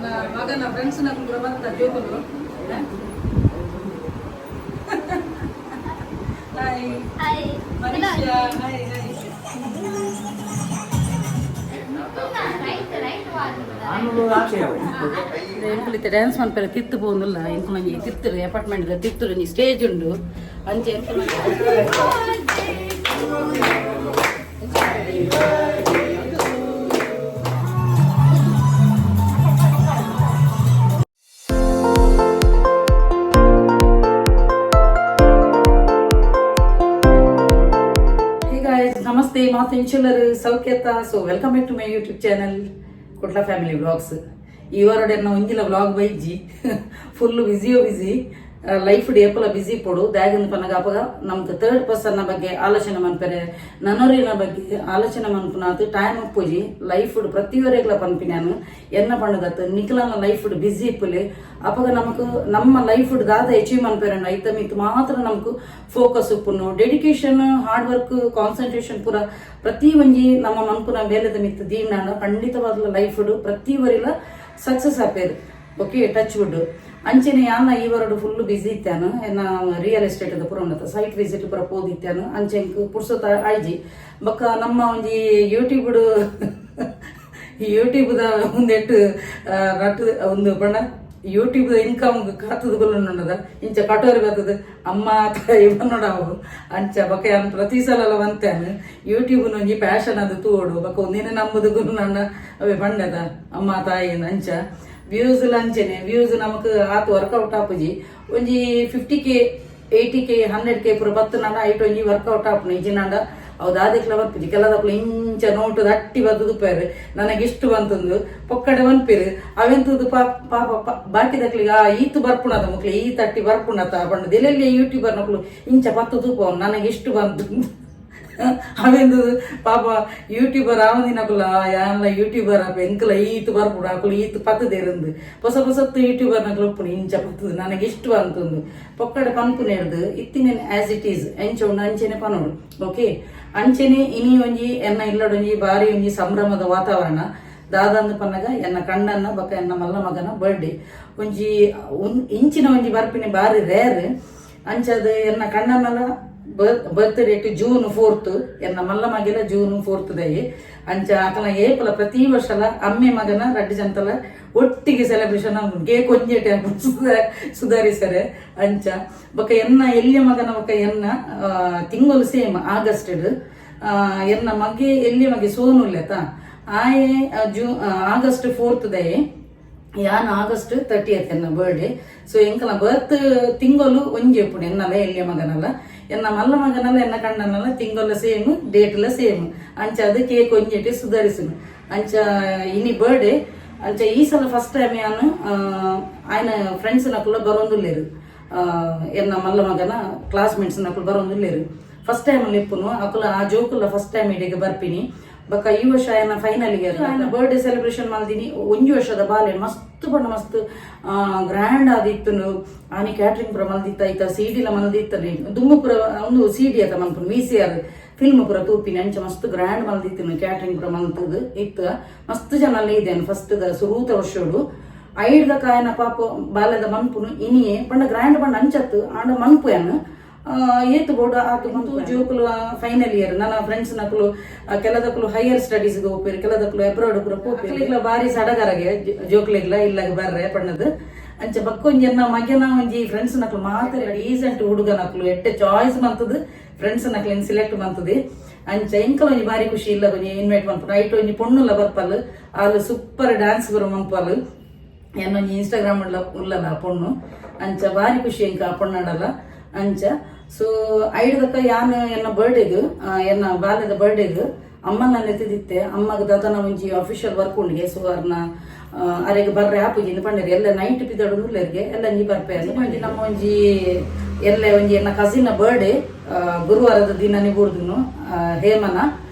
ಎನ್ನ ಮಗನ ಫ್ರೆಂಡ್ಸ್ ನಕುಲು ಬರ್ತ ಜೋಕುಲು. ಹಾಯ್. ಹಾಯ್. ಮನುಷ್ಯ, ಹಾಯ್ ಹಾಯ್. Right right. ಎಂಕುಲಿತ್ತೆ ಡ್ಯಾನ್ಸ್ ಮನ್ಪೆರೆ ತಿತ್ತು ಪೋಂದುಲ್ಲ. ಎಂಕುಲು ಒಂಜಿ ತಿತ್ತುರು ಅಪಾರ್ಟ್ಮೆಂಟ್ ತಿತ್ತುರು ಒಂಜಿ ಸ್ಟೇಜ್ ಉಂಡು. ಅಂಚೆ ಎಂಕುಲು. Hey guys, namaste. ಮಾತು ಸೌಖ್ಯತ? So welcome back to my YouTube channel, Kudla family vlogs. ಈ ವಾರಡೆ ಒಂಜಿಲ ವ್ಲಾಗ್ ಬೈಜಿ. ಫುಲ್ ಬಿಸಿಯೋ ಬಿಸಿ ಲೈಫ್ ಏಪಲ ಬಿಸಿ ಪೊಡು ದಾಗಂದ ಪನ್ನಗ ಅಪಗ ನಮ್ಗೆ ಥರ್ಡ್ ಪರ್ಸನ್ನ ಬಗ್ಗೆ ಆಲೋಚನೆ ಮನ್ಪೆರೆ, ನನೊರಿನ ಬಗ್ಗೆ ಆಲೋಚನೆ ಮನ್ಪುನಾತ್ ಟೈಮ್ ಉಪ್ಪುಜಿ ಲೈಫ್. ಪ್ರತಿಯೊರೆಗ್ಲ ಪನ್ಪಿ ನಾನು, ಎನ್ನ ಪಂಡದತ್ತು ನಿಖಲನ ಲೈಫ್ ಬಿಸಿ ಇಪ್ಪುಲೆ. ಅಪಗ ನಮಕ್ ನಮ್ಮ ಲೈಫ್ ದಾದ ಅಚೀವ್ ಮನ್ಪೆರೆ ಐತ ಮಿತ್ ಮಾತ್ರ ನಮಕ್ ಫೋಕಸ್ ಉಪ್ಪುನು. ಡೆಡಿಕೇಶನ್, ಹಾರ್ಡ್ ವರ್ಕ್, ಕಾನ್ಸಂಟ್ರೇಷನ್ ಪೂರ ಪ್ರತಿ ಒಂಜಿ ನಮ್ಮ ಮನ್ಪುನ ಬೇಲೆದ ಮಿತ್ ದೀನಾಂಡ ಖಂಡಿತವಾಗ್ಲ ಲೈಫ್ ಪ್ರತಿ ವರಿಲ ಸಕ್ಸಸ್ ಆಪೇರು. Okay, touch wood. ಅಂಚೆನೆ ಯಾನ ಈ ವರಡು ಫುಲ್ ಬಿಸಿ ಇತ್ತಾನು. ಎನ್ನ ರಿಯಲ್ ಎಸ್ಟೇಟ್ ಪೂರ ಉಂಡತ ಸೈಟ್ ವಿಸಿಟ್ ಪೂರ ಪೋದಿತ್ತಾನು. ಅಂಚೆ ಎಂಕ್ ಪುರ್ಸೊತ ಆಯ್ಜಿ. ಬೊಕ್ಕ ನಮ್ಮ ಒಂಜಿ ಯೂಟ್ಯೂಬ್ ಯೂಟ್ಯೂಬ್ ದ ಒಂದೆಟ್ಟು ನಟ್ ಒಂದು ಪಂಡ ಯೂಟ್ಯೂಬ್ ಇನ್ಕಮ್ ಕಾತದ ಗೊಲ್ಲುಂಡದ. ಇಂಚ ಕಟೋರಿ ಬರ್ತದ, ಅಮ್ಮ ತಾಯಿ ಬನ್ನೋಡವು. ಅಂಚ ಬೊಕ್ಕ ಯಾನ್ ಪ್ರತಿ ಸಲ ಬಂತೇನು ಯೂಟ್ಯೂಬ್ ಒಂಜಿ ಪ್ಯಾಷನ್ ಅದು ತೂಡು. ಬೊಕ್ಕ ಒಂದಿನ ನಂಬುದು ಗುರು ಅವೇ ಪಂಡದ ಅಮ್ಮ ತಾಯಿ. ಅಂಚ ವ್ಯೂಸ್ ಅಂಚೆನೆ ವ್ಯೂಸ್ ನಮಕ್ ಆತ್ ವರ್ಕೌಟ್ ಆಪುಜಿ. ಒಂಜಿ 50K, 80K, 100K ಪೂರ ಬತ್ತು ನಾಂಡ ಐಟ್ ಒಂಜಿ ವರ್ಕೌಟ್ ಆಪುನು. ಇಜ್ಜಿನಾಂಡ ಅವು ದಾದೆಕ್ಲ ಬರ್ಪುಜಿ. ಕೆಲದಕ್ಲು ಇಂಚ ನೋಟು ದಟ್ಟಿ ಬತ್ತದು ಪೇರು, ನನಗೆ ಇಷ್ಟು ಬಂತಂದು ಪೊಕ್ಕಡೆ ವನ್ಪಿರು. ಅವೆಂತದ್ದು ಪಾಪ ಬಾಕಿದಕ್ಲಿಗೆ ಆ ಈತು ಬರ್ಪುಣದ ಮಕ್ಳು ಈ ತಟ್ಟಿ ಬರ್ಪುಣತ ಪಂಡ ಎಲ್ಲೆಲ್ಲಿ ಯೂಟ್ಯೂಬರ್ ನಕ್ಲು ಇಂಚ ಪತ್ತು ತೂಪ, ನನಗೆ ಇಷ್ಟು ಬಂತು. ಅವೆಂದು ಪಾಪ ಯೂಟ್ಯೂಬರ್ ಆವಂದಿನಕುಲ ಯಾನ್ಲ ಯೂಟ್ಯೂಬರ್ ಅಪ್ಪ, ಎಂಕಲ ಈತು ಬರ್ಪುಡು, ಅಕುಲು ಈತು ಪತ್ತದೇರಂದು. ಹೊಸ ಹೊಸತ್ತು ಯೂಟ್ಯೂಬರ್ ನಕಲು ಉಪ್ಪುನು ಇಂಚ ಪತ್ತದು, ನನಗೆ ಇಷ್ಟು ಬಂತಂದು ಪೊಕ್ಕಡೆ ಪನ್ಪುನೇರ್ದು. ಇತ್ತಿನ ಆಸ್ it is ಎಂಚ ಉಂಡು ಅಂಚೆನೆ ಪನೋಡು. ಓಕೆ, ಅಂಚೆನೆ ಇನಿ ಒಂಜಿ ಎನ್ನ ಇಲ್ಲಡೊಂಜಿ ಬಾರಿ ಒಂಜಿ ಸಂಭ್ರಮದ ವಾತಾವರಣ. ದಾದಂದು ಪನ್ನಗ ಎನ್ನ ಕಣ್ಣನ್ನ ಬೊಕ್ಕ ಎನ್ನ ಮಲ್ಲ ಮಗನ ಬರ್ಡೇ. ಒಂಜಿ ಇಂಚಿನ ಒಂಜಿ ಬರ್ಪಿನಿ ಬಾರಿ ರೇರ್. ಅಂಚದ ಎನ್ನ ಕಣ್ಣನ್ನೆಲ್ಲ ಬರ್ತ್ ಡೇಟ್ ಜೂನ್ 4, ಎನ್ನ ಮಲ್ಲ ಮಗಿಲ ಜೂನ್ 4 ದಯಿ. ಅಂಚ ಅಕಲ ಏಪಲ ಪ್ರತಿ ವರ್ಷಲ ಅಮ್ಮೆ ಮಗನ ರಡ್ಡು ಜಂತಲ ಒಟ್ಟಿಗೆ ಸೆಲೆಬ್ರೇಷನ್ ಕೇಕ್ ಒಂಜೆಟೆ ಸುಧಾರಿಸರೆ. ಅಂಚ ಬೊಕ್ಕ ಎನ್ನ ಎಲ್ಯ ಮಗನ ಬೊಕ್ಕ ಎನ್ನ ತಿಂಗಳು ಸೇಮ್ ಆಗಸ್ಟ್. ಎನ್ನ ಮಗೆ, ಎಲ್ಯ ಮಗೆ ಸೋನು ಲೆತ ಆಯೆ ಆಗಸ್ಟ್ 4 ದಯೆ, ಯಾನ್ ಆಗಸ್ಟ್ 30 ಎನ್ನ ಬರ್ಡೇ. ಸೊ ಎಂಕಲ ಬರ್ತ್ ತಿಂಗಳು ಒಂಜಿ ಉಪ್ಪುಂಡು. ಎನ್ನಲ ಎಲ್ಯ ಮಗನಲ್ಲ, ಎನ್ನ ಮಲ್ಲ ಮಗನಲ್ಲ, ಎನ್ನ ಕಣ್ಣನಲ್ಲ ತಿಂಗಳ ಸೇಮ್, ಡೇಟ್ಲ ಸೇಮ್. ಅಂಚ ಅದು ಕೇಕ್ ಒಂಜೆಟಿ ಸುಧಾರಿಸುನು. ಅಂಚ ಇನಿ ಬರ್ಡೇ. ಅಂಚ ಈ ಸಲ ಫಸ್ಟ್ ಟೈಮ್ ಯಾನು ಆಯ್ನ ಫ್ರೆಂಡ್ಸ್ ನಕುಲ ಬರೋಂದುಲ್ಲೇರು. ಎನ್ನ ಮಲ್ಲ ಮಗನ ಕ್ಲಾಸ್ಮೇಟ್ಸ್ ನಕುಲು ಬರೋಂದುಲ್ಲೇರು. ಫಸ್ಟ್ ಟೈಮ್ ಇಪ್ಪುನು ಅಕುಲ ಆ ಜೋಕುಲ ಫಸ್ಟ್ ಟೈಮ್ ಇಡೀಗ ಬರ್ಪಿನಿ. ಬೊಕ್ಕ ಈ ವರ್ಷ ಆಯನ ಫೈನಲ್ ಇಯರ್, ಆಯನ ಬರ್ಡೇ ಸೆಲೆಬ್ರೇಷನ್ ಮಲ್ದಿನಿ. ಒಂಜಿ ವರ್ಷದ ಬಾಲೆ ಮಸ್ತ್ ಪಂಡ ಮಸ್ತ್ ಗ್ರ್ಯಾಂಡ್ ಆದಿತ್ತುನು. ಆನಿ ಕ್ಯಾಟ್ರಿಂಗ್ ಪೂರ ಮಲ್ದಿತ್ತ, ಐತ ಸಿಡಿಲ ಮಲ್ದಿತ್ತನೆ. ದುಮ್ಮು ಪೂರ ಒಂದು ಸಿಡಿ ಅತ ಮನ್ಪುನು, ವಿಸಿಆರ್ ಫಿಲ್ಮ್ ಪೂರ ತೂಪಿನಿ. ಅಂಚ ಮಸ್ತ್ ಗ್ರ್ಯಾಂಡ್ ಮಲ್ದಿತ್ತನು, ಕ್ಯಾಟ್ರಿಂಗ್ ಪೂರ ಮಲ್ತದು ಇತ್ತು. ಮಸ್ತ್ ಜನ ಅಲ್ಲ ಇದ್ದೇನೆ ಫಸ್ಟ್ the ಸುರೂತ ವರ್ಷೋಡು. ಐಡ್ದ ಕಾಯನ ಪಾಪ ಬಾಲ್ಯದ ಮನ್ಪುನು ಇನಿಯೇ ಪಂಡ ಗ್ರ್ಯಾಂಡ್ ಪಂಡ ಅಂಚತ್ತು ಆಂಡ ಮನ್ಪು ಯಾನ್ ಏತ್ ಬೋಡು ಆತು ಮಂತು. ಜೋಕುಲು ಫೈನಲ್ ಇಯರ್, ನನ್ನ ಫ್ರೆಂಡ್ಸ್ ನಕುಲು ಕೆಲದಕುಲು ಹೈಯರ್ ಸ್ಟಡೀಸ್ ಹೋಗ್ಪೇರು, ಕೆಲದಕುಲು ಅಬ್ರಾಡ್ ಪೂರ ಪೋಪೇರು. ಬಾರಿ ಸಡಗರಗೆ ಜೋಕುಲಿಗ್ಲ ಇಲ್ಲಗ ಬರ್ರೆ ಪಣ್ಣದು. ಅಂಚ ಬಕ್ಕೊಂಜಿ ಎನ್ನ ಮಗನ ಒಂಜಿ ಫ್ರೆಂಡ್ಸ್ ನಕಲು ಮಾತ್ರ ಡೀಸೆಂಟ್ ಹುಡುಗ ನಕಲು ಎಟ್ಟೆ ಚಾಯ್ಸ್ ಮಂತದು ಫ್ರೆಂಡ್ಸ್ ನಕ್ಲೆನ್ ಸೆಲೆಕ್ಟ್ ಮಂತದೆ. ಅಂಚ ಎಂಕಲ ಒಂಜಿ ಬಾರಿ ಖುಷಿ ಇಲ್ಲ ಒಂಜಿ ಇನ್ವೈಟ್ ಮನ್ಪುನು. ಐಟ್ ಒಂಜಿ ಪೊಣ್ಣುಲ ಬರ್ಪಲ್, ಆಲ್ ಸೂಪರ್ ಡ್ಯಾನ್ಸ್ ಬರೋ ಮನ್ಪಲ್. ಎನ್ನೊಂಜಿ ಇನ್ಸ್ಟಾಗ್ರಾಮ್ ಉಲ್ಲ ಉಲ್ಲಲ್ಲ ಆ ಪೊಣ್ಣು. ಅಂಚ ಬಾರಿ ಖುಷಿ ಎಂಕ ಆ ಪೊಣ್ಣಡಲ್ಲ. ಅಂಚ ಸೊ ಐಡ್ದಕ್ಕ ಯಾನ್ ಎನ್ನ ಬರ್ಡೇಗ್, ಎನ್ನ ಬಾಲ್ಯದ ಬರ್ಡೇಗ್ ಅಮ್ಮನ ನೆತ್ತಿದಿತ್ತೆ. ಅಮ್ಮಗ ದಾದನ ಒಂಜಿ ಅಫಿಷಿಯಲ್ ವರ್ಕ್ ಉಂಡಿಗೆ. ಸೊ ಅರ್ನ ಅರೆಗ್ ಬರ್ರೆ ಆಪುಜಿ ಪಂಡೇರು. ಎಲ್ಲ ನೈಟ್ ಪಿದಡು ಉಲ್ಲೆರ್ಗೆ ಎಲ್ಲ ನೀ ಬರ್ಪೆ ಒಂಜಿ. ನಮ್ಮ ಒಂಜಿ ಎಲ್ಲ ಒಂಜಿ ಎನ್ನ ಕಸಿನ್ ಬರ್ಡೇ ಗುರುವಾರದ ದಿನ ನಿಬುಡ್ದುನು, ಹೇಮನ.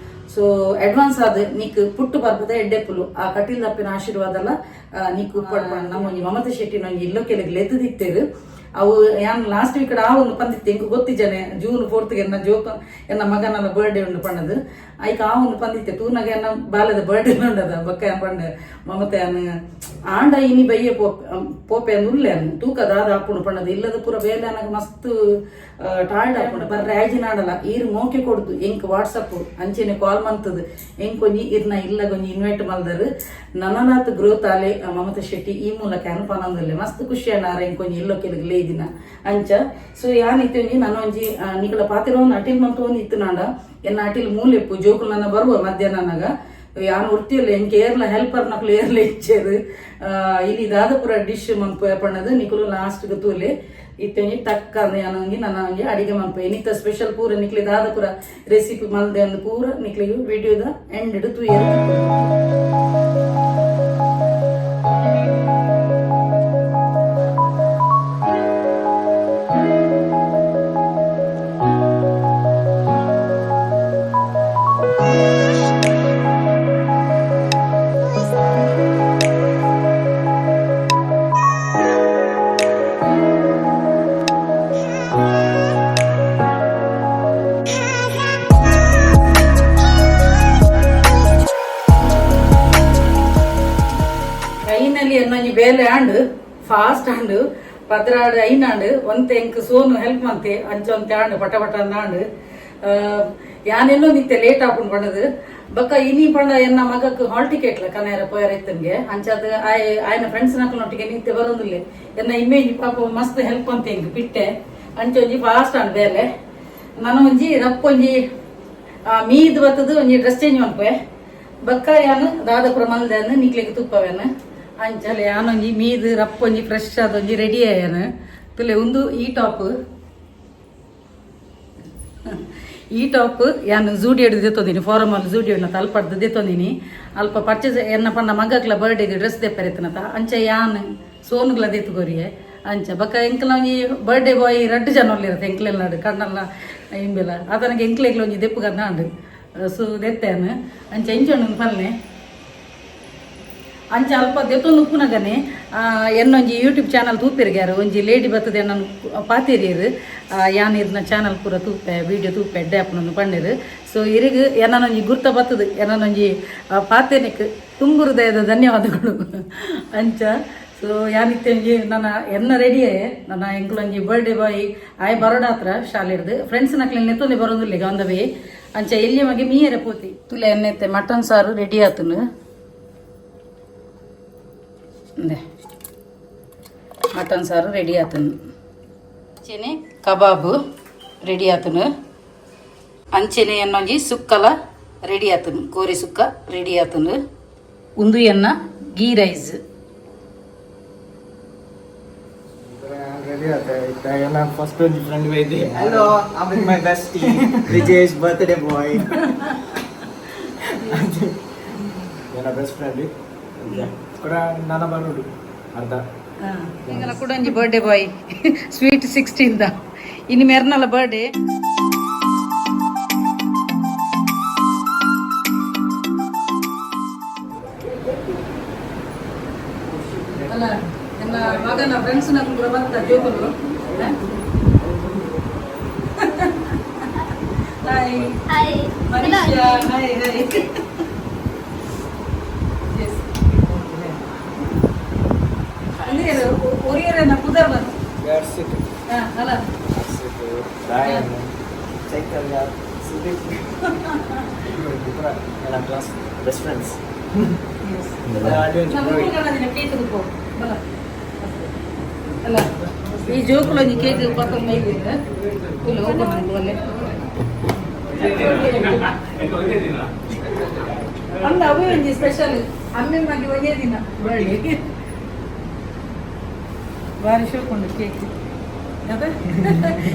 ಸೊ ಅಡ್ವಾನ್ಸ್ ಆದ ನಿಕ್ ಪುಟ್ಟು ಪರ್ಬದ ಎಡ್ಡೆಪ್ಪುಲು. ಆ ಕಟೀಲ್ ದಪ್ಪಿನ ಆಶೀರ್ವಾದಲ ನಿಕ್ ಉಪ್ಪಡ್. ನಮ್ಮ ಒಂಜಿ ಮಮತಾ ಶೆಟ್ಟಿನ ಒಂಜಿ ಇಲ್ಲೋ ಕೆಲಗ್ ಲೆತ್ತದಿತ್ತೇರು. ಅವು ಯಾನ್ ಲಾಸ್ಟ್ ವೀಕ್ ಆ ಒಂದು ಪಂದಿತ್ತು. ಎಂಕ್ ಗೊತ್ತಿಜನೆ ಜೂನ್ 4 ಎನ್ನ ಜೋಕ ಎನ್ನ ಮಗನಲ್ಲ ಬರ್ಡೇ ಉಂಡು ಪಣ್ಣದು. ಐಕ್ ಆ ಒಂದು ಪಂದಿತ್ತೆ ತೂನಾಗ ಎನ್ನ ಬಾಲದ ಬರ್ಡೇ ಉಂಡದ ಬೊಕ್ಕ ಪಂಡೆ ಮಮತೆ ಅನ್ ಆಂಡ ಇನಿ ಬಯ್ಯ ಪೋಪೆ ಅಂದ್ ಉಲ್ಲೆ ಅನ್ ತೂಕ ದಾದ ಆಪುಂಡು ಪಂಡದ ಇಲ್ಲದ ಪೂರ ಬೇಲೆ ಅನಗ ಮಸ್ತ್ ಟಯರ್ಡ್ ಆಪುಂಡು ಬರ್ರೆ ಆಜಿನಾಡಲ ಈರ್ ಮೋಕೆ ಕೊಡ್ದು ಎಂಕ್ ವಾಟ್ಸಪ್ ಅಂಚೆನೆ ಕಾಲ್ ಮಂತದು ಎಂಕೊಂಜಿ ಇರ್ನ ಇಲ್ಲ ಗೊಂಜಿ ಇನ್ವೈಟ್ ಮಲ್ದರು ನನನಾತ್ ಗ್ರೋತ್ ಆಲೆ ಮಮತಾ ಶೆಟ್ಟಿ ಈ ಮೂಲಕ ಅನ್ಪನಂದಿಲ್ಲ ಮಸ್ತ್ ಖುಷಿ ಅಣ್ಣಾರ ಎಂಕೊಂಜಿ ಇಲ್ಲೋ ಕೆಲಗ್ ಲೇದಿನ ಅಂಚ. ಸೊ ಯಾನ್ ಇತ್ತೆ ಒಂಜಿ ನಾನೊಂಜಿ ನಿಕಲ ಪಾತಿರ ಅಟಿಲ್ ಮಂತು ಒಂದು ಇತ್ತು ನಾಂಡ ಎನ್ನ ಅಟಿಲ್ ಮೂಲೆಪ್ಪು ಜೋಕುಲು ನನ್ನ ಬರುವ ಮಧ್ಯಾಹ್ನನಾಗ ಯಾನ್ ಒರ್ತಿಯಲ್ಲ ಎಂಕ್ ಏರ್ಲ ಹೆಲ್ಪರ್ ನಕಲು ಏರ್ಲ ಇಚ್ಚೇರು. ಇಲ್ಲಿ ದಾದಪುರ ಡಿಶ್ ಮನ್ಪು ಪಣ್ಣದು ನಿಕುಲು ಲಾಸ್ಟ್ ತೂಲೆ ಇತ್ತೆ ಟಕ್ ಅಂದ್ ಯಾನೊಂಜಿ ನನ್ನ ಒಂಜಿ ಅಡಿಗೆ ಮನ್ಪು ಎನಿತ ಸ್ಪೆಷಲ್ ಪೂರ ನಿಕ್ಲಿ ದಾದಪುರ ರೆಸಿಪಿ ಮಲ್ದೆ ಅಂದ್ ಪೂರ ನಿಕ್ಲಿಗೆ ವಿಡಿಯೋದ ಎಂಡ್ ತೂಯೆರ್. ಫೈನಲಿ ಎನ್ನೊಂಜಿ ಬೇಲೆ ಆಂಡ್ ಫಾಸ್ಟ್ ಆಂಡ್ 12 ಐನಾಂಡ್ ಒಂತೆ ಎಂಕ್ ಸೋನು ಹೆಲ್ಪ್ ಮಂತೆ ಅಂಚ ಒಂತೆ ಆಂಡ್ ಪಟ ಪಟ ಅಂದ್ ಯಾನೆಲ್ಲೋ ನಿತ್ತೆ ಲೇಟ್ ಆಪುಂಡು ಪಂಡದು ಬೊಕ್ಕ ಇನಿ ಪಂಡ ಎನ್ನ ಮಗಕ್ ಹಾಲ್ ಟಿಕೆಟ್ ಲ ಕನೇರ ಪೋಯರ ಇತ್ತನ್ಗೆ ಅಂಚಾದ ಆಯ್ ಆಯ್ನ ಫ್ರೆಂಡ್ಸ್ ನಕಲ್ನೊಟ್ಟಿಗೆ ನಿತ್ತೆ ಬರೋದಿಲ್ಲ ಎನ್ನ ಇಮೇಜ್ ಪಾಪ ಮಸ್ತ್ ಹೆಲ್ಪ್ ಅಂತ ಎಂಕ್ ಬಿಟ್ಟೆ ಅಂಚ ಒಂಜಿ ಫಾಸ್ಟ್ ಆಂಡ್ ಬೇಲೆ ನನ ಒಂಜಿ ರಪ್ಪೊಂಜಿ ಮೀದ್ ಬತ್ತದು ಒಂಜಿ ಡ್ರೆಸ್ ಚೇಂಜ್ ಮನ್ಪೆ ಬೊಕ್ಕ ಯಾನ್ ದಾದಪುರ ಮಲ್ದೆ ನಿಕ್ಲೆಗ್ ತುಪ್ಪವೇನು ಅಂಚಲೆ ಯಾನೊಂಜಿ ಮೀದ್ ರಪ್ಪೊಂಜಿ ಫ್ರೆಶ್ ಆದೊಂಜಿ ರೆಡಿ ಆಯಾನ ತುಲೆ ಉಂದು ಈ ಟಾಪ್ ಈ ಟಾಪ್ ಯಾನ್ ಜೂಡಿಯೋಡ್ ದೆತ್ತೊಂದಿನಿ ಫಾರಮಲ್ ಜೂಡಿಯೋಡ್ನ ತಲ್ಪಡ್ದು ದೆತ್ತೊಂದಿನಿ ಅಲ್ಪ ಪರ್ಚೇಸ್ ಎನ್ನ ಪಂಡ ಮಗಕ್ಲ ಬರ್ಡೇಗೆ ಡ್ರೆಸ್ ದೆಪ್ಪರೆತ್ತನತ ಅಂಚ ಯಾನ್ ಸೋನುಗ್ಲ ದೆತ್ತುಕೊರಿಯೆ ಅಂಚ ಬೊಕ್ಕ ಎಂಕ್ಲ ಒಂಜಿ ಬರ್ಡೇ ಬಾಯ್ ರಡ್ಡ್ ಜನ ಉಲ್ಲೆರ್ ಎಂಕ್ಲೆಲ್ಲ ಕಣ್ಣಲ್ಲ ಇಂಬೆಲ ಆತನಗೆ ಎಂಕ್ಲೆಗ್ಲ ಒಂಜಿ ದೆಪ್ಪುಗಂದ ಆಂಡ್ ಸೊ ದೆತ್ತೇನ್ ಅಂಚ ಎಂಚ ಪಲ್ಲೆ ಅಂಚ ಅಲ್ಪ ದೆತ್ತೊಂದು ಉಪ್ಪುನಗನೆ ಎನ್ನೊಂಜಿ ಯೂಟ್ಯೂಬ್ ಚಾನಲ್ ತೂಪೆರ್ಗ್ಯಾರು ಒಂಜಿ ಲೇಡಿ ಬರ್ತದೆ ನನ್ ಪಾತೆರಿಯರು ಯಾನ್ ಇರ್ನ ಚಾನಲ್ ಪೂರ ತೂಪೆ ವಿಡಿಯೋ ತೂಪೆ ಎಡ್ಡೆ ಆಪುನಂದು ಪಂಡೆರು. ಸೊ ಇರಿಗ್ ಎನ್ನನೊಂಜಿ ಗುರ್ತ ಬರ್ತದೆ ಎನ್ನನೊಂಜಿ ಪಾತೆನಿಕ್ ತುಂಬು ಹೃದಯದ ಧನ್ಯವಾದಗಳು ಅಂಚ. ಸೊ ಯಾನಿತ್ತೆ ಒಂಜಿ ನನ್ನ ಎನ್ನ ರೆಡಿಯೇ ನನ್ನ ಎಂಕ್ಲೊಂಜಿ ಬರ್ಡೇ ಬಾಯ್ ಆಯ್ ಬರೋಡಾತ್ರ ಶಾಲೆಡ್ದು ಫ್ರೆಂಡ್ಸ್ ನಕ್ಲೆನ್ ನೆತ್ತೊಂದೆ ಬರೋದಿಲ್ಲ ಈಗ ಆನ್ the way ಅಂಚ ಎಲ್ಲಿ ಮಗೆ ಮೀಯರೆ ಪೋತಿ ತುಲೆ ಎಣ್ಣೆತ್ತೆ ಮಟನ್ ಸಾರು ರೆಡಿ ಆತನು ಇಂದೆ ಮಟನ್ ಸಾರು ರೆಡಿ ಆತನು ಅಂಚೆನೆ ಕಬಾಬ್ ರೆಡಿ ಆತನು ಅಂಚೆನೆ ಎನ್ನೊಂಜಿ ಸುಕ್ಕಲ ರೆಡಿ ಆತನು ಕೋರಿ ಸುಕ್ಕ ರೆಡಿ ಆತನು ಉಂದು ಎನ್ನ ಗೀ ರೈಸ್. ರೆಡಿ ಆತ ಎಲ್ಲ ಫಸ್ಟ್ ಒಂಜಿ ಫ್ರೆಂಡ್ ಬೈದೆ. Hello, I'm with my bestie, Brijesh, birthday boy. ನನ್ನ ಬೆಸ್ಟ್ ಫ್ರೆಂಡ್ ಕೂಡ ನನ್ನ ಬರೋಡು ಅರ್ಧ. ಎಂಗಲ ಕೂಡ ಒಂಜಿ ಬರ್ಡೇ ಬಾಯ್ ಸ್ವೀಟ್ 16 the ಇನಿ ಮೆರ್ನಲ ಬರ್ಡೇ. ಅಲ್ಲ ಎನ್ನ ಮಗನ ಫ್ರೆಂಡ್ಸ್ ನಕುಲು ಬರ್ತ ಜೋಕುಲು. Hi. Hi. Manisha, hi hi. Yes ಒರಿಯರೇನ ಪುದರ್ ಬಂತು. ಹರ್ಷಿತ್. ಅಲ್ಲ. ಹರ್ಷಿತ್, ರಾಯನ್, ಚೈತನ್ಯ, ಸುದೀಪ್ ನನ್ನ ಕ್ಲಾಸ್ ಬೆಸ್ಟ್ ಫ್ರೆಂಡ್ಸ್. ಅಲ್ಲ ಈ ಜೋಕುಲು ಒಂಜಿ ಕೇಕ್ ಪತ್ತೊಂದು ಮೈದಿಲ್ಲ ಇಲ್ಲ ಓಪನ್ ಅಲ್ಲೇ ಅಂದ ಅವೇ ಒಂಜಿ ಸ್ಪೆಷಲ್ ಅಮ್ಮೆ ಮಗೆ ಒಂಜೇ ದಿನ ಬರ್ಡೇ ಬಾರಿ ಶೋಕುಂಡು ಕೇಕ್ ಅದೇ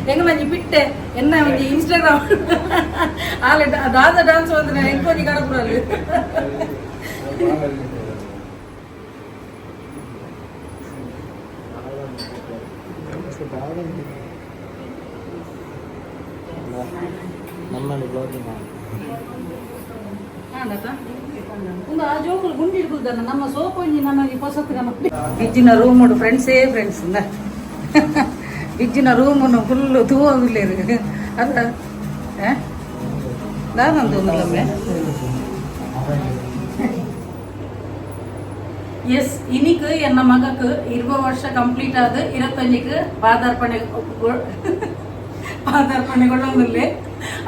ಹೆಂಗ ಒಂಜಿ ಬಿಟ್ಟೆ ಎನ್ನ ಒಂಜಿ ಇನ್ಸ್ಟಾಗ್ರಾಮ್ ಆಲೆ ದಾದ ಡಾನ್ಸ್ ಬಂದ್ರೆ ಎಂಕೊಂಜಿ ಕಡಪುರಲ್ಲಿ. ನಮ್ಮಲ್ಲಿ ಬ್ಲಾಗಿಂಗ್. ಆಂಡತ ಒಂದು ಆ ಜೋಕುಲು ಗುಂಡಿ ಹಿಡ್ಕುಲ್ದಾನ ನಮ್ಮ ಸೋಪ್ ಒಂಜಿ ನಮ್ಮ ಒಂಜಿ ಪೊಸತ್ತು ಬಿಜ್ಜಿನ ರೂಮ್ ಫ್ರೆಂಡ್ಸೇ ಫ್ರೆಂಡ್ಸ್ ಬಿಜ್ಜಿನ ರೂಮ್ ಫುಲ್ ತೂವೊಂದುಲ್ಲೆರ್ ಅದ. ದಾದಂತ. ಎಸ್, ಇನಿಕ್ ಎನ್ನ ಮಗಕ್ 20 ವರ್ಷ ಕಂಪ್ಲೀಟ್ ಆದ 21ಕ್ಕೆ ಪಾದಾರ್ಪಣೆ ಪಾದಾರ್ಪಣೆಗೊಳ್ಳೊಂದಿಲ್ಲ.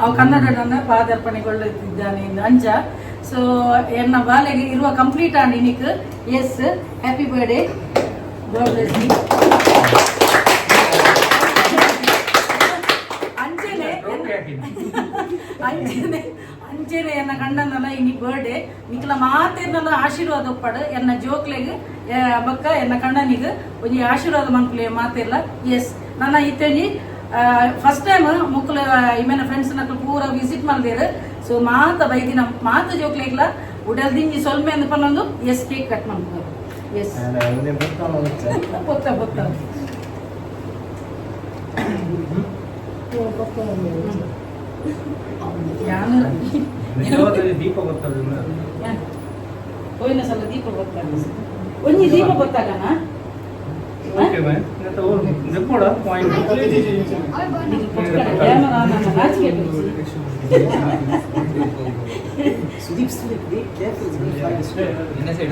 ಅವು ಕನ್ನಡನ ಪಾದಾರ್ಪಣೆಗೊಳ್ಳುತ್ತಿದ್ದಾನೆ ಅಂಚ. ಸೊ ಎನ್ನ ಬಾಲೆಗೆ ಇರುವ complete and ಇನಿಕ್. Yes, happy birthday, God bless you. ಅಂಚನೆ ಅಂಚನೆ ಅಂಚನೆ ಎನ್ನ ಗಂಡನಲ್ಲ ಇನಿ ಬರ್ಡೇ. ನಿಕ್ಲ ಮಾತೆರ್ನಲ್ಲ ಆಶೀರ್ವಾದ ಒಪ್ಪಡು. ಎನ್ನ ಜೋಕ್ಲೆಗ್ ಬಕ್ಕ ಎನ್ನ ಕಣ್ಣನಿಗ್ ಒಂಜಿ ಆಶೀರ್ವಾದ ಮನ್ಪುಲೆ ಮಾತೆರ್ಲ. ಎಸ್, ನನ್ನ ಇತ್ತೊಂಜಿ ಫಸ್ಟ್ ಟೈಮ್ ಮುಕ್ಕುಲ ಇಮೇನ ಫ್ರೆಂಡ್ಸ್ ನಕ್ಲು ಪೂರ ವಿಸಿಟ್ ಮಲ್ದೇರು. ಸೊ ಮಾತ ಬೈದಿನ ಮಾತ ಜೋಕ್ಲೆಗ್ಲ ಉಡಲ್ ದಿಂಜಿ ಸೊಲ್ಮೆ ಅಂದ್ ಪನ್ನೊಂದು. ಎಸ್, ಕೇಕ್ ಕಟ್ ಮನ್ಪುವರು. ಎಸ್, ಪೊತ್ತ ಪೊತ್ತ. ಯಾನು ದೀಪ ಗೊತ್ತಲ್ಲ. ಹೋಯ್ನ ಸಲ ದೀಪ ಗೊತ್ತಾಗ, ಒಂಜಿ ದೀಪ ಗೊತ್ತಾಗನ. ಪಾಯಿಂಟ್. ನಾಚಿಕೆ. Sudeep, Sudeep, be careful, it's gonna fly this way.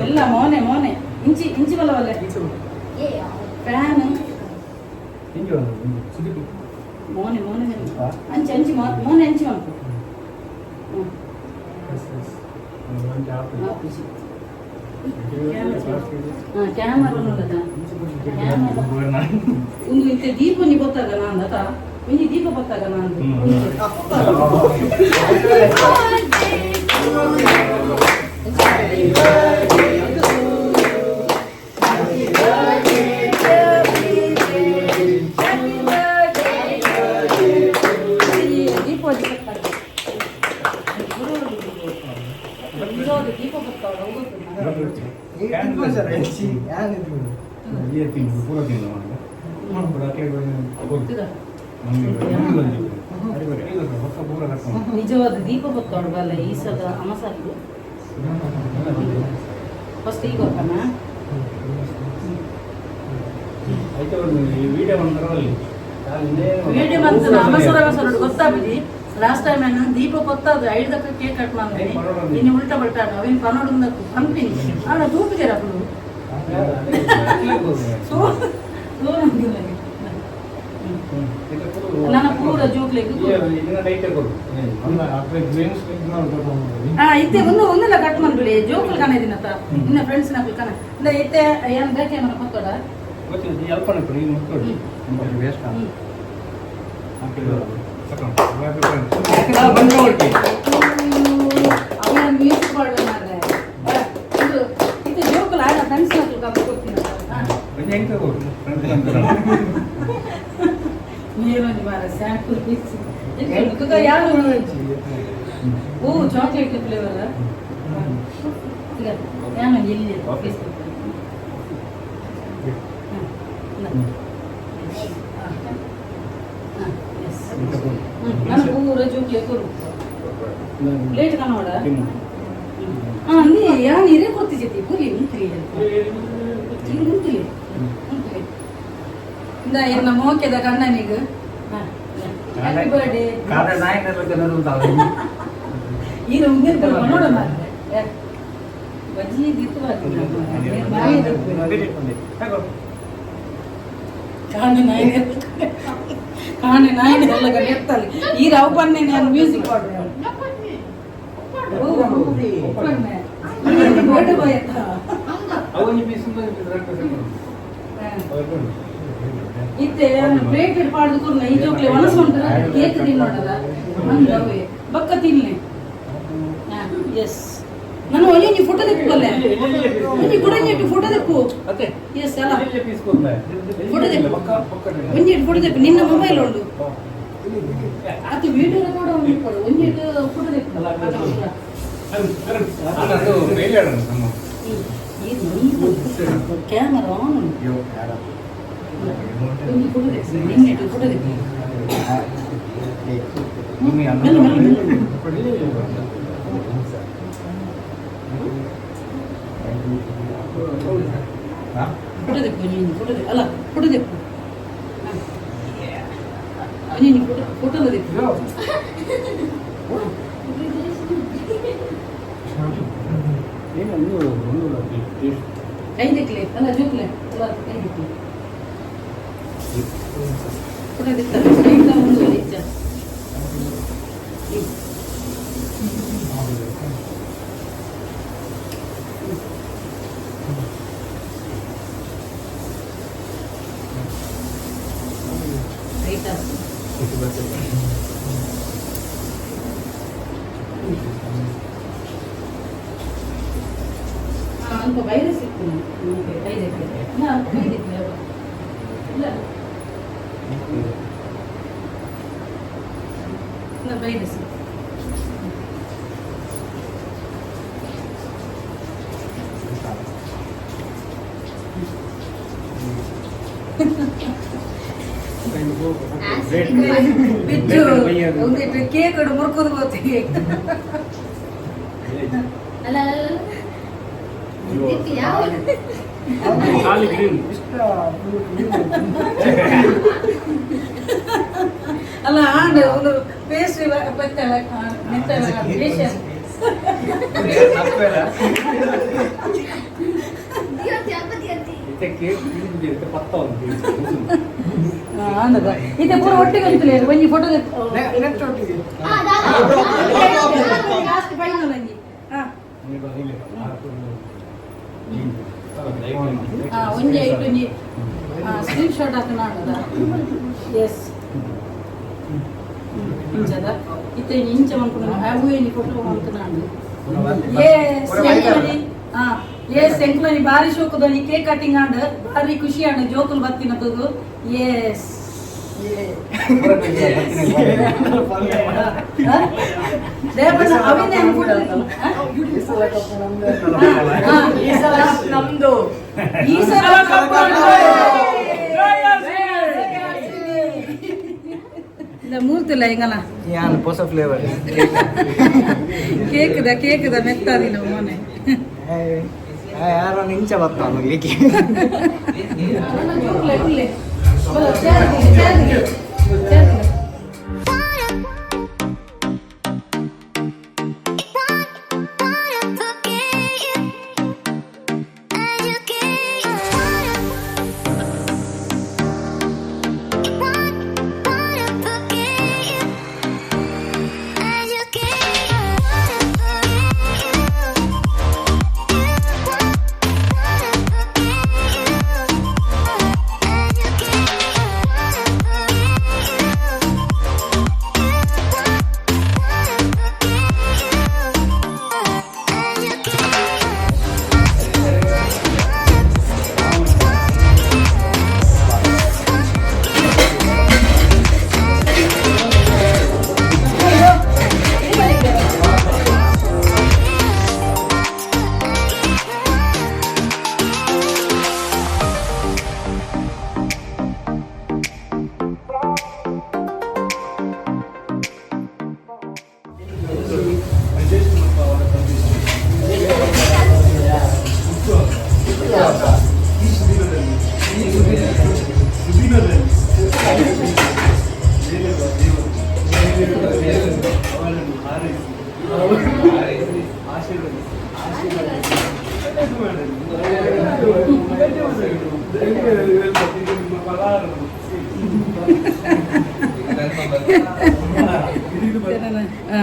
ಎಲ್ಲ ಮೋನೆ ಮೋನೆ ಇಂಚಿ ಇಂಚಿ ಬಲ್ಲ ಬಲ್ಲೆ ಫ್ಯಾನ್. ಮೋನೆ ಮೋನೆ ಅಂಚಿ ಅಂಚಿ ಮೋನೆ ಅಂಚಿ ಮನ್ಪು. ಕ್ಯಾಮರಾ ಉಳ್ಳದ ಒಂದು ಇಂತೆ ದೀಪ ಒಂಜಿ ಗೊತ್ತಾಗ ನಾನು ಅತ ಒಂಜಿ ದೀಪ ಗೊತ್ತಾಗ ನಾನು. ದೀಪ ಒಂಜಿ ಗೊತ್ತಾಗ, ದೀಪ ಗೊತ್ತಾಗ. ನಿಜವಾದ ದೀಪ ಗೊತ್ತಾಡು ಬಲ್ಲ ಈ ಸಲ ಅಮಸಾರಿಗೆ ಫಸ್ಟ್ ಈಗ ಹೋಗೋಣ. ವಿಡಿಯೋ ಬಂತು ಅವಸರ ಅವಸರ ಗೊತ್ತಾಬಿದಿ. ಲಾಸ್ಟ್ ಟೈಮ್ ಏನು ದೀಪ ಗೊತ್ತಾದ ಐದಕ್ಕ ಕೇಕ್ ಕಟ್ ಮಾಡ್ತೀನಿ. ಇನ್ನು ಉಲ್ಟಾ ಪಲ್ಟಾ ಅವೇನು ಪನೋಡು ಪಂಪಿನಿ ಆಡ ತೂಪಿಗೆ ಅప్పుడు ಸೊ ನನ್ನ ಪೂರ ಜೋಕ್ಲೆಗ್. ಇತ್ತೆ ಒಂದು ಒಂದೆಲ್ಲ ಕಟ್ ಮಾಡ್ಬಿಡಿ. ಜೋಕುಲು ಕಣ ದಿನತ ಇನ್ನ ಫ್ರೆಂಡ್ಸ್ ನಕಲು ಕಣ ಇಲ್ಲ. ಇತ್ತೆ ಏನು ಬೇಕೇ ಮನ ಕೊತ್ತೋಡ. ವೇಸ್ಟ್. ಅವನ ಮ್ಯೂಸಿಕ್ ಮಾಡ್ಬೇಕು ಮಾರ್ರೆ. ಇದು ಇದು ಜೋಕುಲು ಆಡ ಫ್ರೆಂಡ್ಸ್ ನಕಲು ಕಬ್ಬು ಕೊಡ್ತೀನಿ. ನೀರೊಂಜಿ ಮಾರ ಸ್ಯಾಂಪಲ್ ಪೀಸ್ ಯಾರು. ಓ, ಚಾಕ್ಲೇಟ್ ಫ್ಲೇವರ್ ಈಗ ಯಾನು ಎಲ್ಲಿ ಪೀಸ್. ನಾನು ಪೂರ ಜೋಕ್ಲೆ ಕೊರು ಪ್ಲೇಟ್ ಕನ್ನಡ. ಹಾಂ, ನೀ ಯಾನ್ ಇರೇ ಕೊಡ್ತಿದ್ದಿ ಪೂರಿ ಉಂತ್ರಿ ಈಗ ಉಂತ್ರಿ ಉಂತ್ರಿ. ಇಂದ ಎನ್ನ ಮೋಕೆದ ಕಣ್ಣನಿಗ್ ಹ್ಯಾಪಿ ಬರ್ಡೇ. ಈರ ಉಂದಿನ ನೋಡ ಮಾರ್ರೆ. ಬಜ್ಜಿ ದಿತ್ತು. ಕಾಣೆ ನಾಯಿ, ಕಾಣೆ ನಾಯಿ ಎಲ್ಲ ಎತ್ತಲ್ಲಿ ಈ ಅವು ಬನ್ನಿ. ನಾನು ಮ್ಯೂಸಿಕ್ ಆರ್ಡರ್ ಬರ್ಡೇ ಬಾಯ್ ಅತ್ತ. ಇತ್ತೆ ಪ್ಲೇಟ್ ಪಾಡ್ದು ಕೊರ್ನ ಈ ಜೋಕ್ಲೆ ಒಣಸು ಉಂಟು. ಕೇಕ್ ತಿನ್ನೋಡದ ಅಂದವೇ ಬಕ್ಕ ತಿನ್ಲೆ. ಎಸ್, ನಾನು ಒಂಜಿ ಫೋಟೋ ತೆಕ್ಕೊಲ್ಲೆ. ಒಂಜಿ ಗುಡಂಜಿ ಫೋಟೋ ತೆಕ್ಕು. ಎಸ್, ಅಲ್ಲ, ಫೋಟೋ ತೆಕ್ಕು. ಒಂಜಿ ಫೋಟೋ ತೆಕ್ಕು. ನಿನ್ನ ಮೊಬೈಲ್ ಉಂಟು ಅದು ವಿಡಿಯೋ ರೆಕಾರ್ಡ್ ಒಂದು. ಒಂಜಿ ಫೋಟೋ ತೆಕ್ಕು. ಕ್ಯಾಮರಾ ಆನ್ ಉಂಟು. ಒಂಜಿ ಫೋಟೋ ತೆಕ್ಕು. ನಿನ್ನೆ ಫೋಟೋ ತೆಕ್ಕು. ಮೆಲ್ಲ ಮೆಲ್ಲ ಮೆಲ್ಲ. ಫೋಟೋ ತೆಕ್ಕು ನೀನು. ಫೋಟೋ ತೆಕ್ಕು. ಅಲ್ಲ, ಫೋಟೋ ತೆಕ್ಕು ನೀನು. ಫೋಟೋ ಫೋಟೋ ತೆಕ್ಕು. ಕೈ ದಿಕ್ಲೆ ಅಲ್ಲ ಜೋಕ್ಲೆ ಅಲ್ಲ ಕೈ ದಿಕ್ಲೆ ಪುಟ ದಿಕ್ತಾರೆ ಕೈತ ಒಂದು ಇಚ್ಚ. ರೈತ. ಅಲ್ಪ ವೈರಸ್ ಇತ್ತು ನಮಗೆ ಕೈ ದಿಕ್ಲೆ ನಾ ಕೈ ದಿಕ್ಲೆ ಇಲ್ಲ ಇಲ್ಲ ವೈರಸ್. ಬಿಚ್ಚು ಒಂದಿಟ್ಟು ಕೇಕ್ ಮುರ್ಕೋದು ಗೊತ್ತಿಗೆ. ಅಲ್ಲ ಅಲ್ಲ, ಅಲ್ಲ. ಇದಕ್ಕೆ ಯಾವ ಅಲ್ಲ ಆಂಡ್ ಒಂದು ಪೇಸ್ಟ್ರಿ ಬತ್ತಳ ಮೆತ್ತಳ ಬೇಷನ್. ದಿಯಂತಿ ಅಲ್ಪ ದಿಯಂತಿ. ಆಂಡದ ಇದೆ ಪೂರ ಒಟ್ಟಿಗೆ ಅಂತಲೇ ಒಂಜಿ ಫೋಟೋ. ಆ, ದಾದ. ಲಾಸ್ಟ್ ಫೈನಲ್ ಒಂಜಿ. ಹಾ ಹಾ ಒಂಜಿ ಐಟ್ ಒಂಜಿ ಸ್ಕ್ರೀನ್ ಶಾಟ್ ಹಾಕೋಣ ಆಂಡದ. ಎಸ್ ಇಂಚದ ಇತ್ತೆ ಇಂಚ ಮನ್ಪುನ ಅವು ಏನಿ ಫೋಟೋ ಮನ್ಪುನ ಆಂಡ್. ಎಸ್ ಹಾ ಎಸ್ ಎಂಕ್ಲನಿ ಬಾರಿ ಶೋಕುದನಿ ಕೇಕ್ ಕಟಿಂಗ್ ಆಂಡ್ ಬಾರಿ ಖುಷಿ ಆಂಡ್ ಜೋಕುಲು ಬತ್ತಿನ ತೂದು. ಎಸ್ ದೇವಣ್ಣ ಅವಿನ ಈ ಸಲ ನಮ್ದು. ಈ ಸಲ ಕಪ್ ಮೂರ್ತಿಲ್ಲ ಹಿಂಗಲ್ಲ. ಯಾನ್ ಹೊಸ ಫ್ಲೇವರ್. ಕೇಕ್ದ ಕೇಕ್ದ ಮೆತ್ತಾದಿಲ್ಲ ಮೋನೆ. ಯಾರೋ ನಿಂಚ ಬರ್ತಾವ ನುಗ್ಲಿಕ್ಕೆ.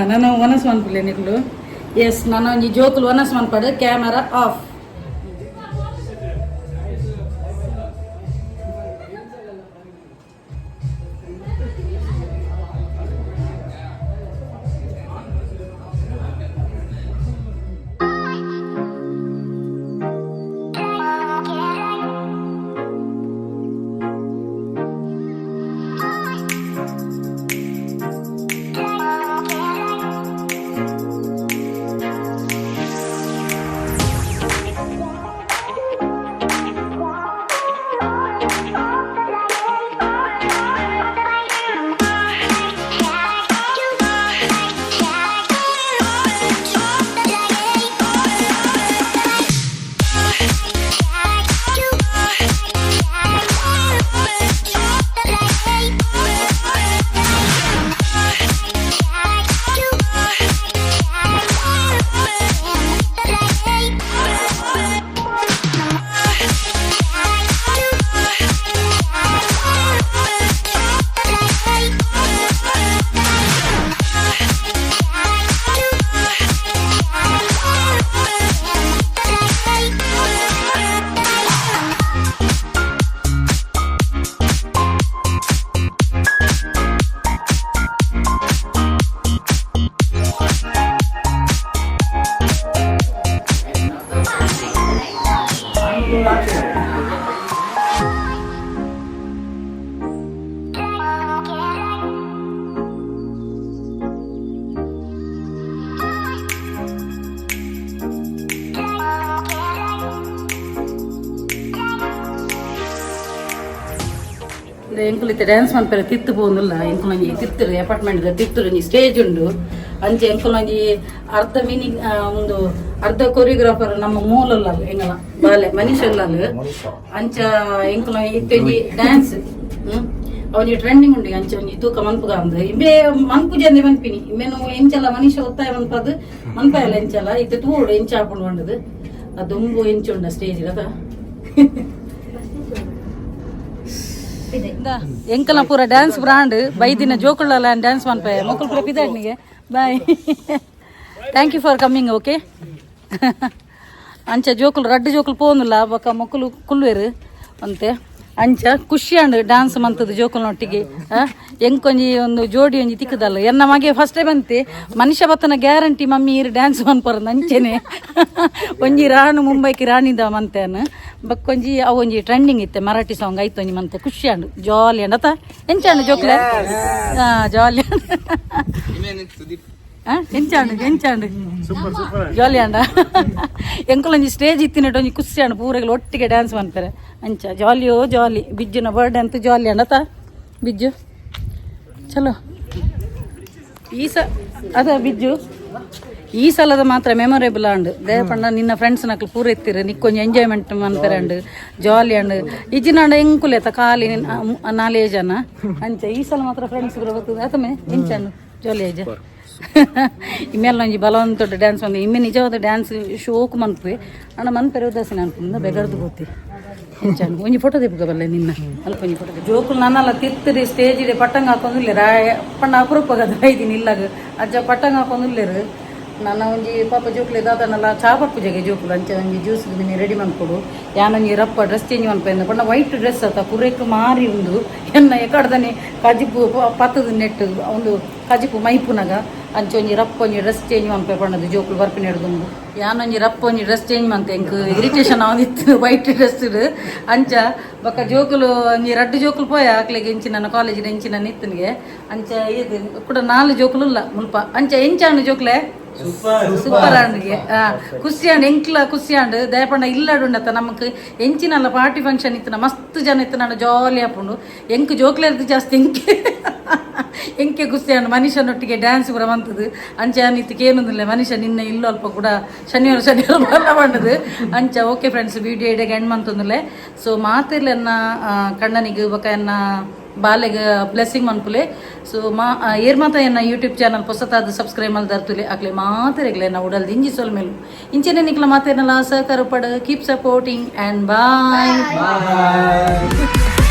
ನಾನು ವನಸ್ ಮನ್ಪುಲೆ ನಿಕ್ಲು. ಎಸ್ ನಾನು ಒಂಜಿ ಜೋಕುಲು ವನಸ್ ಮನ್ಪಡು ಕ್ಯಾಮರಾ ಆಫ್. ಎಂಕುಲು ಇತ್ತೆ ಡ್ಯಾನ್ಸ್ ಮನ್ಪೆರೆ ತಿತ್ತು ಪೋಂದುಲ್ಲ. ಎಂಕುಲೊಂಜಿ ತಿತ್ತುರು ಅಪಾರ್ಟ್ಮೆಂಟ್ ತಿತ್ತುರು ಒಂಜಿ ಸ್ಟೇಜ್ ಉಂಡು. ಅಂಚೆ ಎಂಕುಲೊಂಜಿ ಅರ್ಧ ಮಿನಿ ಒಂದು ಅರ್ಧ ಕೊರಿಯೋಗ್ರಾಫರ್ ನಮ್ಮ ಮೂಲಲ್ಲ ಎಂಗಲ ಬಾಲೆ ಮನೀಶ್ ಉಲ್ಲಲ್. ಅಂಚ ಎಂಕುಲ ಇತ್ತೆ ಒಂಜಿ ಡ್ಯಾನ್ಸ್ ಅವನಿ ಟ್ರೆಂಡಿಂಗ್ ಉಂಡು. ಅಂಚ ಒಂಜಿ ತೂಕ ಮನ್ಪುಗ ಅಂದ್ ಇಂಬೆ ಮನ್ಪುಜಂದೆ ಮನ್ಪಿನಿ. ಇಂಬೆನು ಎಂಚಲ ಮನೀಶ ಒತ್ತಾಯ ಮನ್ಪದು ಮನ್ಪಾಯಲ್ಲ. ಎಂಚಲ ಇತ್ತೆ ತೂಡು ಎಂಚ ಆಪುಂಡು ಪಂಡದು. ಆ ದುಂಬು ಎಂಚ ಉಂಡ ಸ್ಟೇಜ್ ಅದ. ಎಂಕಲ ಪೂರ ಡ್ಯಾನ್ಸ್ ಬ್ರಾಂಡ್ ಬೈದಿನ ಜೋಕುಳ್ಳ ಡ್ಯಾನ್ಸ್ ಮನ್ಪಾಯ. ಮೊಕ್ಕಳು ಪೂರ ಪಿದಾಡ್ನಿಗೆ. Bye, thank you for coming. Okay, ಅಂಚ ಜೋಕುಲು ರಡ್ಡು ಜೋಕುಲು ಪೋನುಲ್ಲ, ಬೊಕ ಮೊಕ್ಕಲು ಕುಲ್ವೇರು ಅಂತೆ. ಅಂಚ ಖುಷಿ ಅಂಡ್ ಡ್ಯಾನ್ಸ್ ಮಂತದ್ದು ಜೋಕುಲ್ನೊಟ್ಟಿಗೆ. ಎಂಕೊಂಜಿ ಒಂದು ಜೋಡಿ ಒಂಜಿ ತಿಕ್ಕದಲ್ಲ. ಎನ್ನ ಮಗೆ ಫಸ್ಟ್ ಟೈಮ್ ಅಂತೆ ಮನುಷ್ಯ ಬತ್ತನ ಗ್ಯಾರಂಟಿ ಮಮ್ಮಿ ಈರು ಡ್ಯಾನ್ಸ್ ಮನ್ಪರಂದು. ಅಂಚೆನೆ ಒಂಜಿ ರಾಣು ಮುಂಬೈకి ರಾಣಿದ ಮಂತೇನು. ಬಕ್ಕೊಂಜಿ ಅವು ಒಂಜಿ ಟ್ರೆಂಡಿಂಗ್ ಇತ್ತೆ ಮರಾಠಿ ಸಾಂಗ್ ಆಯ್ತು. ಒಂಜಿ ಮಂತೆ ಖುಷಿ ಅಂಡು, ಜಾಲಿ ಅಂಡ್ ಅತ್ತ. ಎಂಚಾಂಡು ಜೋಕ್ಲೆ? ಹಾ, ಜಾಲಿ. ಎಂಚಾಂಡು ಎಂಚಾಂಡು? ಜಾಲಿ ಅಂಡ. ಎಂಕುಲೊಂಜಿ ಸ್ಟೇಜ್ ಇತ್ತಿನಟ್ಟು ಒಂಜಿ ಖುಷಿ ಅಂಡ್ ಪೂರೆಗಳು ಒಟ್ಟಿಗೆ ಡ್ಯಾನ್ಸ್ ಮಾಡ್ತಾರೆ. ಅಂಚ ಜಾಲಿಯೋ ಜಾಲಿ. ಬಿಜ್ಜುನ ಬರ್ಡೇ ಅಂತ ಜಾಲಿ ಅಂಡ ಅತ್ತ ಬಿಜ್ಜು? ಚಲೋ. ಈ ಸ ಅದ ಬಿಜ್ಜು, ಈ ಸಲದ ಮಾತ್ರ ಮೆಮೊರೇಬಲ್ ಅಂಡ್. ದೇವಪಂಡ ನಿನ್ನ ಫ್ರೆಂಡ್ಸ್ ನಕ್ಲು ಪೂರ ಎತ್ತಿರು, ನಿಕ್ಕೊಂಜಿ ಎಂಜಾಯ್ಮೆಂಟ್ ಮನ್ಪೆರೆ ಅಂಡ್, ಜಾಲಿ ಅಂಡ್. ಇಜ್ಜಿನಾಂಡ ಎಂಕುಲೆತ ಖಾಲಿ ನಾಲೇ ಜನ. ಅಂಚ ಈ ಸಲ ಮಾತ್ರ ಫ್ರೆಂಡ್ಸ್ ಬರ್ತದೆ ಆತಮೆ. ಎಂಚಂಡು? ಜಾಲಿ ಆಯ್ಜ? ಇಮ್ಮೆಲ್ಲ ಒಂಜಿ ಬಲವಂತ ಡ್ಯಾನ್ಸ್ ಬಂದು ಇಮ್ಮೆ ನಿಜವಾದ ಡ್ಯಾನ್ಸ್ ಶೋಕ್ ಮನ್ಪುವೆ ಅಣ್ಣ. ಮನ್ಪೆರೆ ಉದಾಸೀನ ಅನ್ಪುಂದ ಬೆಗರ್ದು ಗೋತಿ. ಎಂಚಂಡು? ಒಂಜಿ ಫೋಟೋ ದೀಪಕ ಬಲ್ಲೆ ನಿನ್ನ ಅಲ್ಪ ಒಂಜಿ ಫೋಟೋ. ಜೋಕುಲು ನನ್ನಲ್ಲ ತಿತ್ತರಿ ಸ್ಟೇಜ್ ಇದೆ ಪಟ್ಟಂಗ ಹಾಕೊಂದಿಲ್ಲೇರ ಪಂಡ ಅಪರೂಪಗದ ಐದಿನ ಇಲ್ಲಾಗ ಅಜ್ಜ ಪಟ್ಟಂಗ ಹಾಕೊಂದಿಲ್ಲೇರು. ನನ್ನ ಒಂಜಿ ಪಾಪ ಜೋಕುಲು ದಾದನಲ್ಲ ಚಾ ಪಪ್ಪುಜಗೆ ಜೋಕುಲು. ಅಂಚ ಒಂಜಿ ಜ್ಯೂಸ್ ಮಿನಿ ರೆಡಿ ಮನ್ಕೊಡು. ಯಾನೊಂಜಿ ರಪ್ಪ ಡ್ರೆಸ್ ಚೇಂಜ್ ಮನ್ಪೆಂದು ಪಂಡ ವೈಟ್ ಡ್ರೆಸ್ ಅತ್ತ ಪುರೇಕ್ ಮಾರಿ ಉಂದು. ಎನ್ನ ಎಕಡ್ದನೆ ಕಜಿಪು ಪತ್ತದ ನೆಟ್ ಒಂದು ಕಜಿಪು ಮೈಪುನಗ. ಅಂಚ ಒಂಜಿ ರಪ್ಪ ಒಂಜಿ ಡ್ರೆಸ್ ಚೇಂಜ್ ಮನ್ಪೆ ಪಂಡದು ಜೋಕುಲು ಬರ್ಪಿನ ಹಿಡ್ದುಂಡು. ಯಾನೊಂಜಿ ರಪ್ಪ ಒಂಜಿ ಡ್ರೆಸ್ ಚೇಂಜ್ ಮಂತೆ. ಎಂಕ್ ಇರಿಟೇಷನ್ ಆವೊಂದಿತ್ತು ವೈಟ್ ಡ್ರೆಸ್. ಅಂಚ ಬೊಕ್ಕ ಜೋಕುಲು ಒಂಜಿ ರಡ್ಡು ಜೋಕುಲು ಪೋಯ ಅಕ್ಲೆಗ್ ಎಂಚಿನ ನನ್ನ ಕಾಲೇಜ್ ಎಂಚಿನ ನಿತ್ತನಿಗೆ. ಅಂಚ ಇದು ಕೂಡ ನಾಲ್ ಜೋಕುಲು ಇಲ್ಲ ಮುಲ್ಪ. ಅಂಚ ಎಂಚಾಂಡು ಜೋಕ್ಲೆ? ಸೂಪರ್ ಆಂಡ್ಗೆ, ಖುಷಿ ಆಂಡ್. ಎಂಕ್ಲ ಖುಷಿ ಆಂಡ್. ದಯಪಂಡ ಇಲ್ಲಡುಂಡತ್ತ ನಮಕ್ ಎಂಚಿನಲ್ಲ ಪಾರ್ಟಿ ಫಂಕ್ಷನ್ ಇತ್ತು, ಮಸ್ತ್ ಜನ ಇತ್ತು. ನಾನು ಜಾಲಿ ಆಪುಂಡು. ಎಂಕ್ ಜೋಕ್ಲೆರ್ದು ಜಾಸ್ತಿ ಎಂಕೆ ಎಂಕೆ ಖುಷಿ ಆಂಡ್. ಮನುಷ್ಯನೊಟ್ಟಿಗೆ ಡ್ಯಾನ್ಸ್ ಪೂರ ಬಂತದು. ಅಂಚ ಇತ್ತು ಕೇನೊಂದಿಲ್ಲ ಮನುಷ್ಯ ನಿನ್ನ ಇಲ್ಲೋ ಅಲ್ಪ ಕೂಡ ಶನಿವಾರ ಶನಿವಾರ ಬಲ್ಲ ಬಂಡದು. ಅಂಚ ಓಕೆ ಫ್ರೆಂಡ್ಸ್, ವಿಡಿಯೋ ಇಡೆಗೆ ಎಂಡ್ ಮಂತೊಂದುಲ್ಲೆ. ಸೊ ಮಾತೆರ್ಲೆನ್ನ ಕಣ್ಣನಿಗೆ ಬೊಕ ಎನ್ನ ಬಾಲೆಗ್ ಬ್ಲೆಸ್ಸಿಂಗ್ ಮನ್ಪುಲೆ. ಸೊ ಮಾ ಏರ್ ಮಾತ ಎನ್ನ ಯೂಟ್ಯೂಬ್ ಚಾನಲ್ ಪೊಸತಾದ ಸಬ್ಸ್ಕ್ರೈಬ್ ಮಲ್ದರ್ತುಲೆ ಅಕ್ಲೆ ಮಾತೆರೆಗ್ಲೆ ಎನ್ನ ಉಡಲ್ ದಿಂಜಿ ಸೊಲ್ಮೆಲು. ಇಂಚೆನೆ ನಿಕ್ಲ ಮಾತೇನಲ್ಲ ಸಹಕಾರ ಪಡ. Keep supporting and bye. Bye.